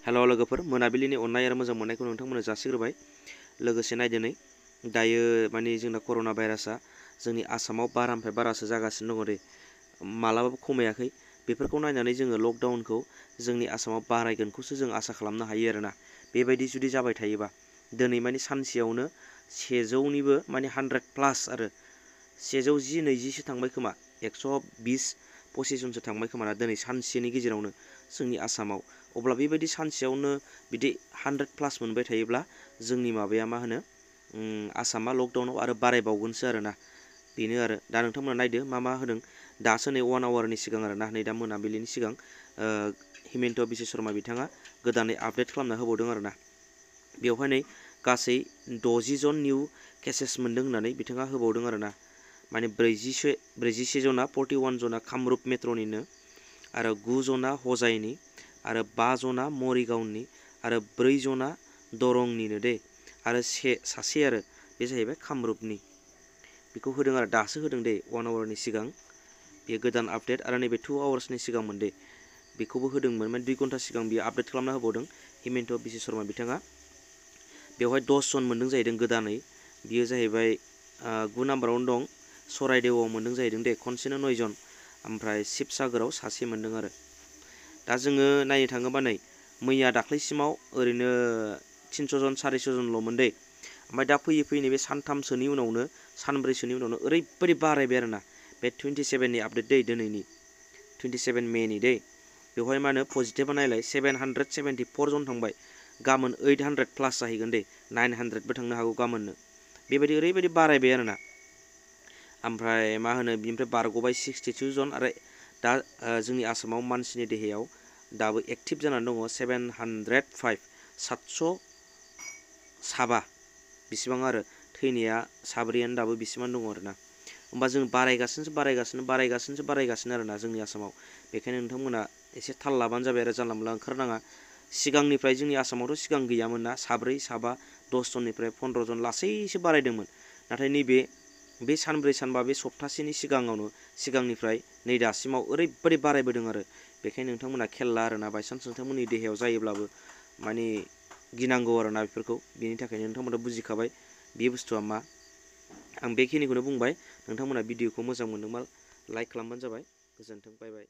हेल' लोगोफोर, मोनाबिलिनि अननाय आरो मोजां मोननायखौ नोंथांमोननो जासिग्रोबाय। लोगोसे नायदो नै दायो माने जोंना कर'ना भाइरासआ जोंनि आसामाव बारानिफ्राय बारासो जागासिनो दङ दे, मालाबाबो खमायाखै। बेफोरखौ नायनानै जोङो लकडाउनखौ जोंनि आसामाव बारायगोनखौसो जों आसा खालामनो हायो आरोना। बेबायदि जुदि जाबाय थायोबा दिनै माने सानसेयावनो 100निबो माने 100+ आरो 110, 20सो थांबाय खोमा, 120, 25 जनसो थांबाय खोमा ना दिनै सानसेनि गेजेरावनो जोंनि आसामाव। अब्ला बेबायदि सानसेयावनो बिदि 100+ मोनबाय थायोब्ला जोंनि माबाया मा होनो आसामा लकडाउनाव आरो बारायबावगोनसो आरोना। बेनो आरो दा नोंथांमोना नायदो मा होदों। दासो नै 1 आवारनि सिगां आरोना, नै दा मोनाबिलिनि सिगां हिमन्त बिश्व शर्मा बिथाङा गोदानै आपडेट खालामना होबावदों आरोना। बेवहाय नै गासै 60 जन निउ केसेस मोनदों होननानै बिथाङा होबावदों आरोना। माने 41 जना, 41 जना कामरुप मेट्र'निनो, आरो 9 जना हजाइनि, आरो 5 जना मरिगावनि, आरो 4 जना दरंनिनो दे, आरो सासे आरो बे जाहैबाय कामरुपनि। बेखौ होदों आरो दासो होदों दे 1 आवारनि सिगां। बेयो गोदान आपडेट आरो नैबे 2 आवार्सनि सिगांमोन दे, बेखौबो होदोंमोन। माने 2 घन्टा सिगां बियो आपडेट खालामना होबावदों हिमन्त बिश्व शर्मा बिथाङा। बेवहाय 10 जन मोनदों जाहैदों गोदानै। बियो जाहैबाय 9 नाम्बारावनो दं, सराइदेवआव मोनदों जाहैदों दे, खनसेनो 9 जन। ओमफ्राय शिबसागराव सासे मोनदों आरो। दा जोङो नायनो थाङोबा नै मैया दाख्लैसिमाव ओरैनो 300 जन 400 जनल'मोन दे। ओमफ्राय दा फैयै फैयै नैबे सानथामसोनि उनावनो, सानब्रैसोनि उनावनो ओरैबायदि बारायबाय आरोना। बे 27नि आपडेट दै, दिनैनि 27 मेनि दै। बेवहाय मा होनो पजिटिभा नायलाय 774 जन थांबाय। गाबोन 800+ जाहैगोन दे, 900बो थांनो हागौ गाबोननो। बेबायदि ओरैबायदि बारायबाय आरोना। ओमफ्राय मा होनो बिनिफ्राय बारग'बाय 62 जन, आरो दा जोंनि आसामाव मानसिनि देहायाव दाबो एक्टिभ जानानै दङ 705, 707 बिसिबां, आरो थैनाया 4यानो दाबो बिसिबां दङ आरोना। होमबा जों बारायगासिनो आरोना जोंनि आसामाव। बेखायनो नोंथांमोना एसे थाल लाबानो जाबाय आरो जानला मोनला ओंखारनाङा। सिगांनिफ्राय जोंनि आसामावथ' सिगां गैयामोन ना, 4, 7, 10 जननिफ्राय 15 जन लासैसो बारायदोंमोन। नाथाय नैबे सानब्रै सानबा, बे सप्तासेनि सिगांनिफ्राय नै दासिमाव ओरैबायदि बारायबोदों आरो। बेखायनो नोंथांमोना खेल ला आरोना, बायसान्स नोंथांमोननि देहायाव जायोब्लाबो माने गिनांगौ आरोना बेफोरखौ। बेनि थाखायनो नोंथांमोना बुजिखाबाय बे बुस्थुआ मा। आं बेखिनिखौनो बुंबाय। नोंथांमोना भिडिअखौ मोजां मोनदोंबा लाइक खालामबानो जाबाय। गोजोन्थों, बाय बाय।